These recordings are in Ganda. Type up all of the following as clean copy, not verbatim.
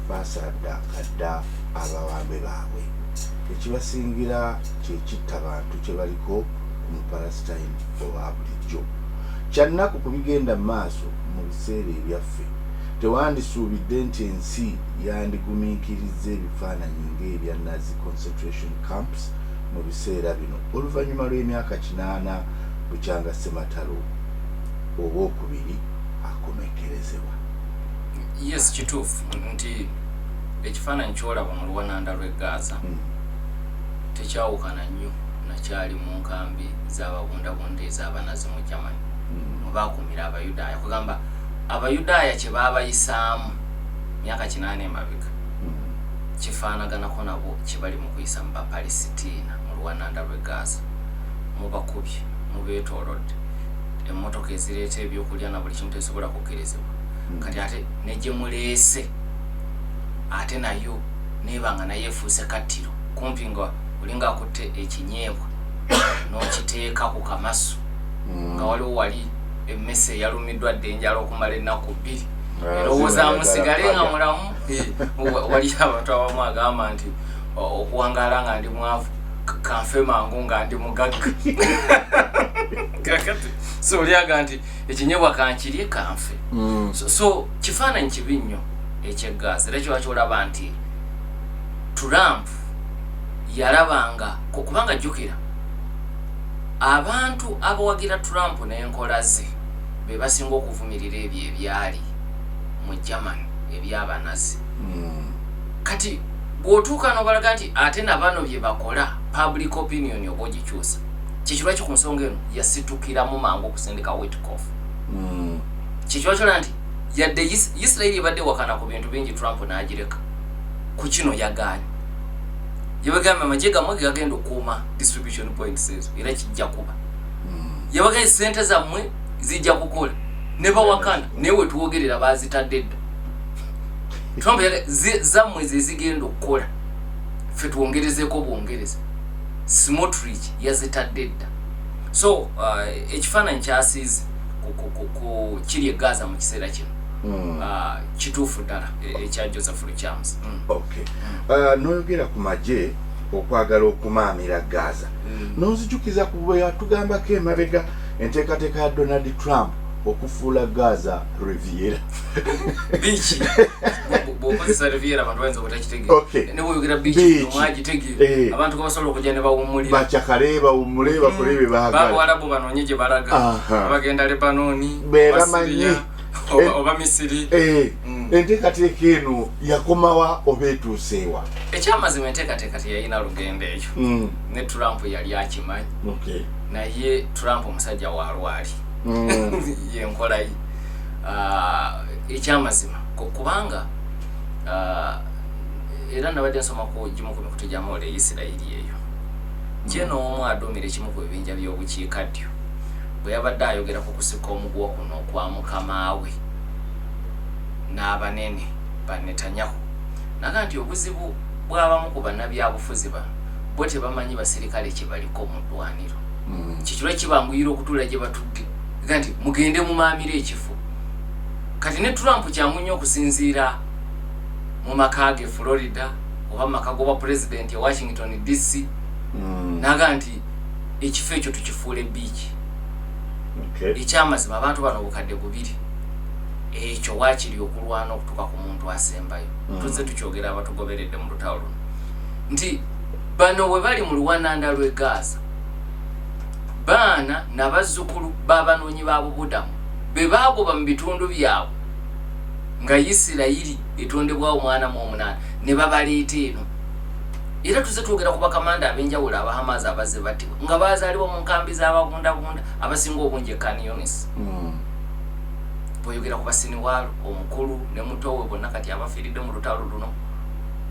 Baasaddaaka dda abawambe baabwe. Ekibasingira kye kitta bantu kye baliko ku Mupalasitayini owa bulijjo. Kya nnaku ku bigenda mu maaso mu biseera ebyaffe. Tewandisuubidde nti ensi yandigumiikirizza ebifaananyi ng'ebya Nazi concentration camps mu biseera bino oluvannyuma lw'emyaka kinaana bukyanga Ssematalo Ow'okubiri akomekkerezebwa. Yes, kituufu nti ekifaananyi ky'olaba mu luwananda lw'e Gaza tekyawukana nnyo nakyali mu nkambi z'ababundabunda ez'Abanazi mu Germany mwe baakuumira Abayudaaya. Kugamba Abayudaaya kye baabayisaamu myaka 80 emabega kifaanaganako nabo kye bali mu kuyisa mu Bapalesitiina mu luwananda lw'e Gaza. Mubakubye, mubeetoolodde, emmotoka ezireeta ebyokulya na buli kimu tezisobola kukkirizibwa. Kati ate ne gye muleese ate nayo neeba nga nayo efuuse kattiro, kumpi nga olinga akutte ekinyeebwa n'okiteeka ku kamasu nga waliwo wali emmese eyalumiddwa dda enjala okumala ennaku 2, erowooza musigale nga mulamu. Wali abantu abamu agamba nti okuwangaala nga ndi mwavu, kanfe mangu nga ndi mugagga. Kakati so olyaga nti ekinyeebwa kankirye kanfe. So kifaananyi kibi nnyo eky'e Gaza, era kiba kyolaba nti Trump yalabanga, kubanga jjukira abantu abawagira Trump n'enkola ze be basinga okuvumirira ebyo ebyali mu Germany ebyabanazi. Kati bw'otuuka n'obalaga nti ate na bano bye bakola, public opinion oba ogikyusa. Kyekirwaki ku nsonga eno yasitukiramu mangu okusindika Witkoff. Kyekirwa kyola nti yadde Isirayiri ebadde wakana ku bintu bingi, Trump n'agireka, ku kino yagaanye. Yabagambye amagye gammwe ge gagenda okukuuma distribution points ezo, era kijja kuba. Yabagambye sente zammwe zijja kukola, ne bawakana, naye wetwogerera bazitadde dda. Trump zammwe ze zigenda okukola, ffe twongerezeeko bwongereza. Smotrich yazitadde dda. So ekifaananyi kyasiize ku kiri e Gaza mu kiseera kino kituufu ddala ekya Joseph Luchams. Okay. N'oyogera ku magye okwagala okumaamira Gaza, n'onzijukiza ku bwe yatugambako emabega enteekateeka ya Donald Trump okufuula Gaza Riviera. Beach. Bw'okozesa Riviera abantu bayinza obutakitegeera. Ne bw'oyogera beach, omwagitegeera. Abantu basobola okujja ne bawummulira. Bakyakale, bawummule, bakole bye baagala. Babawalabu banoonye gye balaga. Bagenda Lebanoni, Be oba bamanyi. Syria, oba Misiri. Enteekateeka eno yakomawa oba etuuseewa? Ekyamazima enteekateeka teyalina lugendo eyo. Ne Trump yali akimanyi. Naye Trump omusajja wa lwali. Yenkola ye. Ekyamazima kubanga era nabadde nsoma ku gimu ku mikutu gy'amawulire e Isirayiri eyo. Jeno omu aduumira ekimu ku bibinja by'obukiikaddyo bwe yabadde ayogera ku kusika omuguwa kuno okwa mukama we n'abanene ba Netanyahu, naga nti obuzibu bw'abamu ku bannabyabufuzi bano, bo tebamanyi basirikale kye baliko mu ddwaniro. Kikirwa kibanguyira okutuula gye batudde ga nti mugende mumaamire ekifo. Kati ne Trump kyangu nnyo okusinziira mu maka ge Florida oba mu maka g'obwa pulezidenti e Washington DC naga nti ekifo ekyo tukifuule beach. Ekyamazima abantu bano 2000, ekyo waakiri okulwana okutuuka ku muntu asembayo. Tuzze tukyogera abatugoberedde mu lutalo luno nti bano bwe bali mu luwananda lw'e Gaza, baana nabazzukulu b'abanoonyi ba bubudamu be baagoba mu bitundu byabwe nga Isirayiri etondebwawo 48 ne babaleeta eno. Era tuzze twogera ku bakamanda ab'enjawulo aba Hamas abazze battibwa nga baazaalibwa mu nkambi z'ababundabunda, abasinga obungi e Khan Yunis. Bw'oyogera ku Basinwar, omukulu ne muto we bonna kati abafiiridde mu lutalo luno,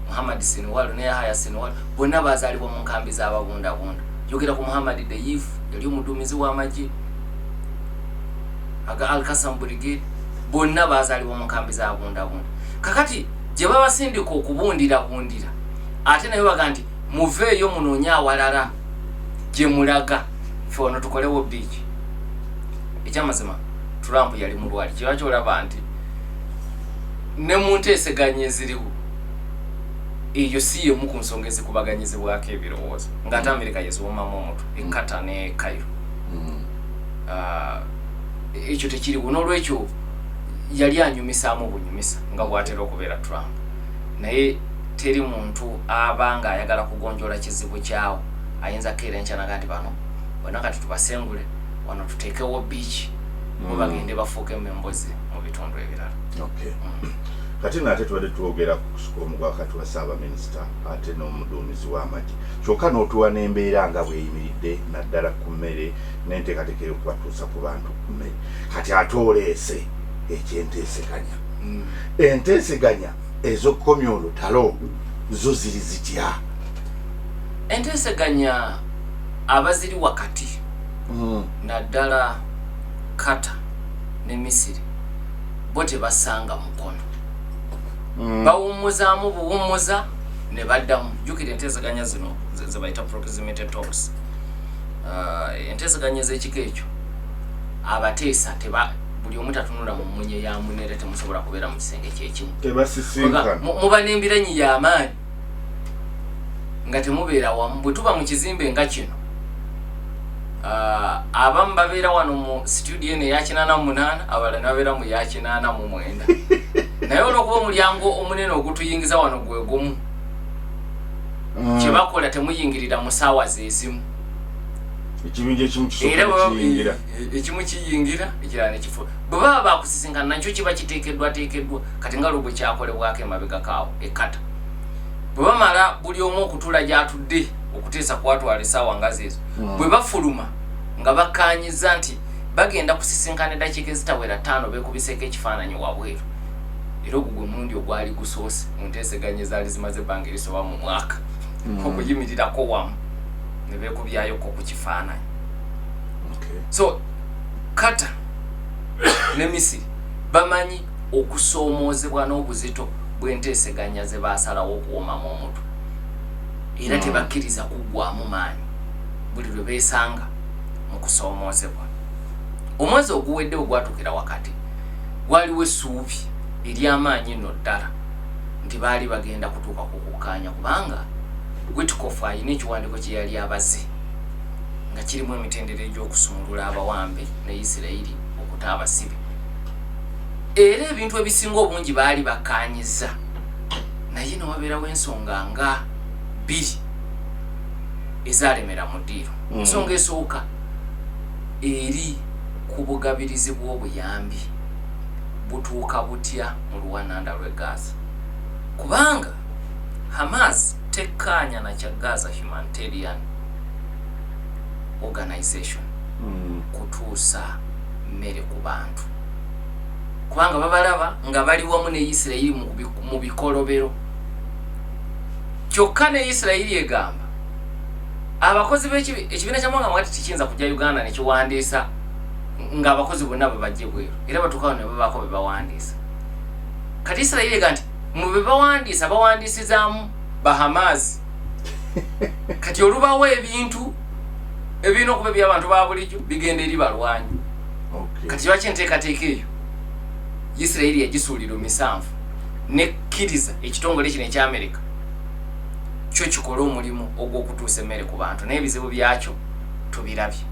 Muhammad Sinwar ne Yahya Sinwar, bonna baazaalibwa mu nkambi z'ababundabunda. Yogera ku Muhammad Deif, yali omuduumizi w'amagye aga Al Qassam Brigade, bonna baazaalibwa mu nkambi z'ababundabunda. Kakati gye babasindika okubundirabundira, ate naye baga nti muveeyo munoonye awalala gye mulaga, ffe wano tukolewo beach. Ekyamazima Trump yali mulwali, kiba kyolaba nti ne mu nteeseganya eziriwo. Eyo si yemu ku nsonga ezikubaganyizibwako ebirowoozo, ng'ate Amerika yeziwomamu omutwe, e Qatar ne Cairo. Ekyo tekiriwo, n'olwekyo yali anyumisaamu bunyumisa nga bw'atera okubeera Trump, naye teri muntu aba ng'ayagala kugonjoola kizibu kyawo ayinza kukeera enkya naga nti bano bonna kati tubasengule wano tuteekewo beach bo bagende bafuuke embozi mu bitundu ebirala. Okay. Kati nate tubadde twogera ku kusika omuguwa wakati wa ssaabaminisita ate n'omuduumizi w'amagye, kyokka n'otuwa n'embeera nga bweyimiridde naddala ku mmere n'enteekateeka ey'okubatuusa ku bantu ku mmere. Kati ate oleese ekyenteeseganya, enteeseganya ez'okukomya olutalo zo ziri zitya? Enteeseganya abaziri wakati, naddala Qatar ne Misiri, bo tebasanga mukono, bawummuzaamu buwummuza ne baddamu. Jjukira enteeseganya zino ze bayita proximity talks. Enteeseganya ez'ekika ekyo abateesa teba buli omu tatunula mu mmunye ya munne, era temusobola kubeera mu kisenge kyekimu. Tebasisinkana. Muba n'embiranyi y'amaanyi nga temubeera wamu. Bwe tuba mu kizimbe nga kino, abamu babeera wano mu studio eno eya 88, abalala ne babeera mu ya 89, naye olwokuba omulyango omunene ogutuyingiza wano gwe gumu, kyebakola temuyingirira mu saawa zeezimu. Ekibinja ekimu era kisooka bwe kiyingira. Ekimu kiyingira, ekirala nekifo. Bwe baba bakusisinkana, nakyo kiba kiteekeddwa teekeddwa. Kati nga lwe kyakolebwako emabegakaawo e Qatar, bwe bamala buli omu okutuula gy'atudde okuteesa kwatwala essaawa nga zeezo, bwe bafuluma nga bakkaanyiza nti bagenda kusisinkana eddakiika ezitawera 5, beekubiseeko ekifaananyi wabweru. Era ogwo gwe mulundi ogwali gusoose mu nteeseganya ezaali zimaze ebbanga erisoba mu mwaka okuyimirirako wamu ne beekubyayoko ku kifaananyi. So Qatar ne Misiri bamanyi okusoomoozebwa n'obuzito bw'enteeseganya ze baasalawo okuwomamu omutwe, era tebakkiriza kuggwamu maanyi buli lwe beesanga mu kusoomoozebwa. Omwezi oguwedde bwe gwatuukira wakati, waliwo essuubi ery'amaanyi nno ddala nti baali bagenda kutuuka ku kukkaanya, kubanga Witkoff alina ekiwandiiko kye yali abaze nga kirimu emitendera egy'okusumulula abawambe ne Isirayiri okuta abasibe, era ebintu ebisinga obungi baali bakkaanyiza, naye ne wabeerawo ensonga nga bbiri ezalemera mu ddiiro. Ensonga esooka eri ku bugabirizi bw'obuyambi butuuka butya mu luwananda lw'e Gaza, kubanga Hamas tekkaanya na kya Gaza Humanitarian Organization kutuusa mmere ku bantu, kubanga babalaba nga bali wamu ne Isirayiri mu bikolobero. Kyokka ne Isirayiri egamba abakozi b'ekibiina kyamawanga mwati tekiyinza kujja Uganda nekiwandiisa ng'abakozi bonna babajje bweru, era batuukawo ne babaako be bawandiisa. Kati Isirayiri ega nti mu be bawandiisa bawandiisizaamu Bahamaazi. Kati olubawo ebintu ebirina okuba ebyabantu ba bulijjo bigenda eri balwanyi. Kati lwaki enteekateeka eyo Isirayiri yagisuulira misanvu nekkiriza ekitongole kino ekyamerika kyo kikole omulimu ogw'okutuusa emmere ku bantu, naye ebizibu byakyo tubirabye.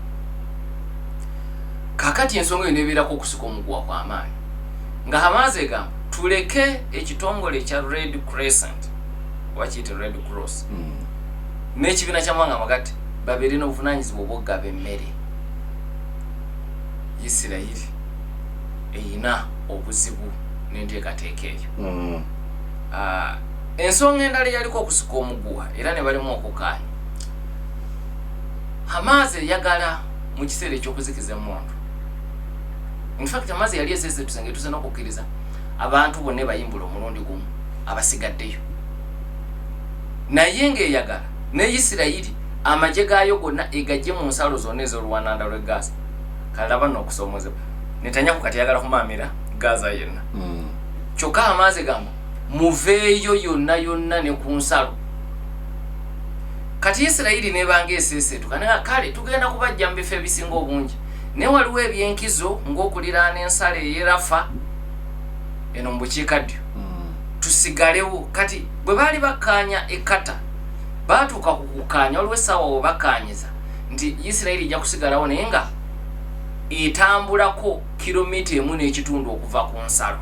Kakati ensonga eyo nebeerako okusika omuguwa kw'amaanyi, nga Hamas egamba tuleke ekitongole ekya Red Crescent oba kiyite Red Cross n'ekibiina kyamawanga amagatte babeere n'obuvunanyizibwa obwokugaba emmere. Isirayiri eyina obuzibu n'enteekateeka eyo. Ensonga endala eyaliko okusika omuguwa era ne balimu okukaanya, Hamas eyagala mu kiseera ekyokuzikiza emmundu. Infact Hamas yali esesetuse nga etuuse n'okukkiriza abantu bonna bayimbula omulundi gumu abasigaddeyo, naye ng'eyagala ne Isirayiri amagye gaayo gonna egajje mu nsalo zonna ez'oluwananda lw'e Gaza. Kalaba n'okusoomozebwa, Netanyahu kati ayagala kumaamira Gaza yenna. Kyokka Hamas egamba muveeyo yonna yonna ne ku nsalo. Kati Isirayiri nebanga eseeseetuka naye kale tugenda kubajja mu bifo ebisinga obungi, naye waliwo ebyenkizo ng'okuliraana ensalo ey'e Rafa eno mu bukiikaddyo. Tusigalewo. Kati bwe baali bakkaanya e Qatar, baatuuka ku kukkaanya, waliwo essaawa we bakkaanyiza nti Isirayiri ejja kusigalawo naye nga etambulako kilomita 1.5 okuva ku nsalo.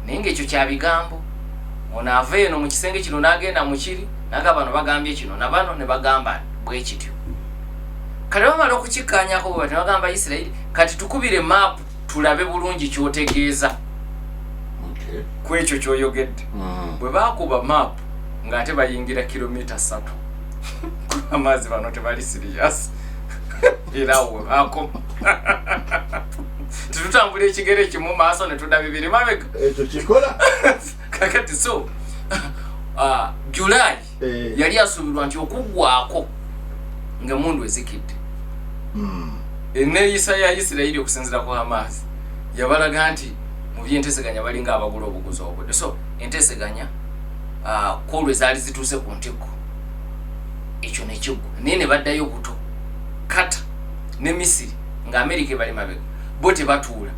Naye ngaekyo kya bigambo. Ono ava eno mu kisenge kino n'agenda mu kiri, naga bano bagambye kino, na bano ne bagamba bwe kityo. Kale bamala okukikkaanyako bwe bati, ne bagamba Isirayiri, kati tukubire maapu tulabe bulungi ky'otegeeza ku ekyo ky'oyogedde. Bwe baakuba maapu, ng'ate bayingira kilomita 3. Amaazi bano tebali serious, era awo we baakoma. Tetutambula ekigere kimu maaso ne tudda bibiri mabega. Ekyo kikola. Kakati so July yali asuubirwa nti okuggwako ng'emundu ezikidde. Enneeyisa ya Isirayiri okusinziira ku Hamas yabalaga nti mu byenteseganya balinga abagula obuguzi obudde. So enteeseganya kwolwo ezaali zituuse ku ntikko, ekyo nekiggwa, naye ne baddayo buto. Qatar ne Misiri, nga Amerika ebali mabega, bo tebatuula.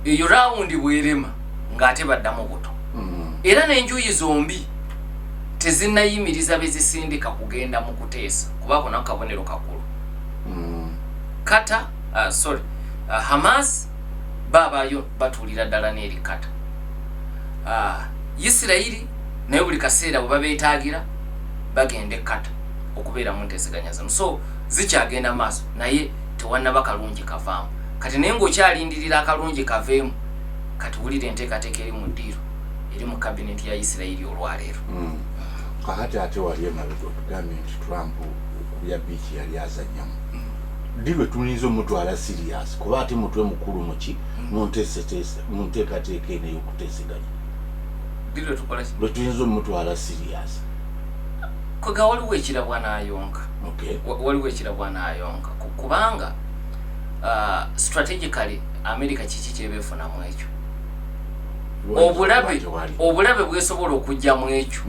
Eyo round bwerema, ng'ate baddamu buto. Era n'enjuyi zombi tezinnayimiriza bezisindika kugenda mu kuteesa, kubaako nako kabonero kakulu. Qatar, sorry, Hamas baabayo batuulira ddala n'eri Qatar. Isirayiri naye buli kaseera bwe babeetaagira bagenda e Qatar okubeera mu nteeseganya zino. So zikyagenda maaso, naye tewannaba kalungi kavaamu kati. Naye ng'okyalindirira akalungi kaveemu, kati wulira enteekateeka eri mu ddiiro eri mu kabineti ya Isirayiri olwaleero. Kakati ate wali emabega otugambye nti Trump okubya biiki yali azannyamu. Ddi lwe tuyinza omutwala serious, kuba ate mutwe mukulu muki mu nteekateeka eno ey'okuteeseganya? Ddi lwe tukola ki? Lwe tuyinza omutwala serious. Kwega waliwo ekirabwa n'ayonka. Waliwo ekirabwa n'ayonka. Kubanga strategically America kiki kyebeefunamu ekyo? Obulabe, obulabe bwesobola okujja mu ekyo,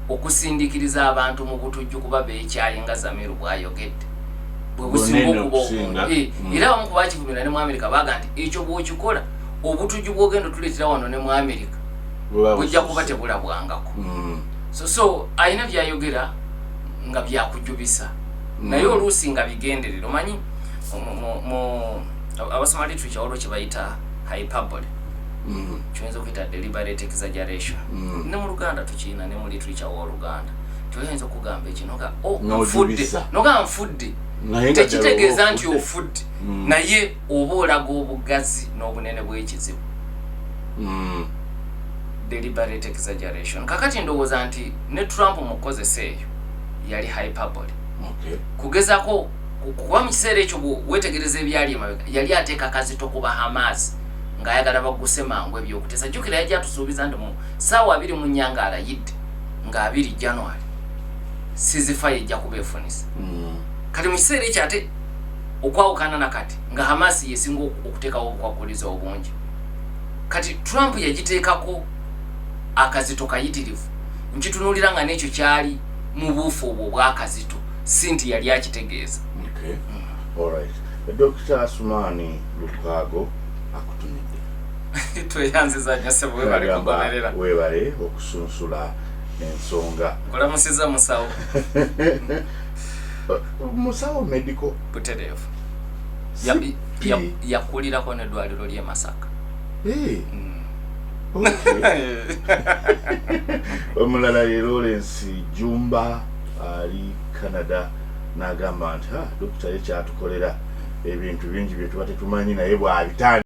okusindikiriza abantu mu butujju, kuba beekyaye nga Zamiru bwayogedde, bwe businga Bunene okuba okusinga. obungi. Era abamu ku bakivumira ne mu America baga nti ekyo bw'okikola, obutujju bwogenda otuleetera wano ne mu America Buba bujja kuba bususse. tebulabwangako. So alina byayogera nga byakujubisa, naye oluusi nga bigenderera. Omanyi abasoma literature waliwo kye bayita hyperbole, kyoyinza okuyita deliberate exaggeration. Ne mu Luganda tukirina, ne mu literature w'Oluganda tyoyinza okugamba ekyo noga, oh, nfudde. N'ojubisa. Noga nfudde. Naye nga ddala Tekitegeeza oba nti ofudde. ofudde, naye oba olaga obugazi n'obunene bw'ekizibu. Deliberate exaggeration. Kakati ndowooza nti ne Trump mu kukozesa eyo yali hyperbole, kugezako kuba mu kiseera ekyo bwe weetegereza ebyali emabega, yali ateeka kazito ku Bahamas ng'ayagala bagguse mangu ebyokuteesa. Jjukira yajja atusuubiza nti mu ssaawa 24 nga alayidde, nga 2 January, ceasefire ejja kuba efunisa. Kati mu kiseera ekyo ate okwawukana nakati nga Hamas yesinga okuteekawo obukwakkulizo obungi, kati Trump yagiteekako akazito kayitirivu. Nkitunuulira nga n'ekyo kyali mu buufu obwo obwakazito, si nti yali akitegeeza. Okay. Alright. Dr. Asumani Lukwago akutumidde. Tweyanziza nnyo ssebo, webale Agamba kugoberera. Weebale okusunsula ensonga. Kulamusiza musawo. Musawo medical. Butereevu. CP. Yakulirako n'eddwaliro ly'e Masaka. Hey. Okay. Omulala ye Lawrence Jumba ali Canada, n'agamba nti, "Ah, dokita ye kyatukolera ebintu bingi bye tuba tetumanyi, naye bw'abitandika."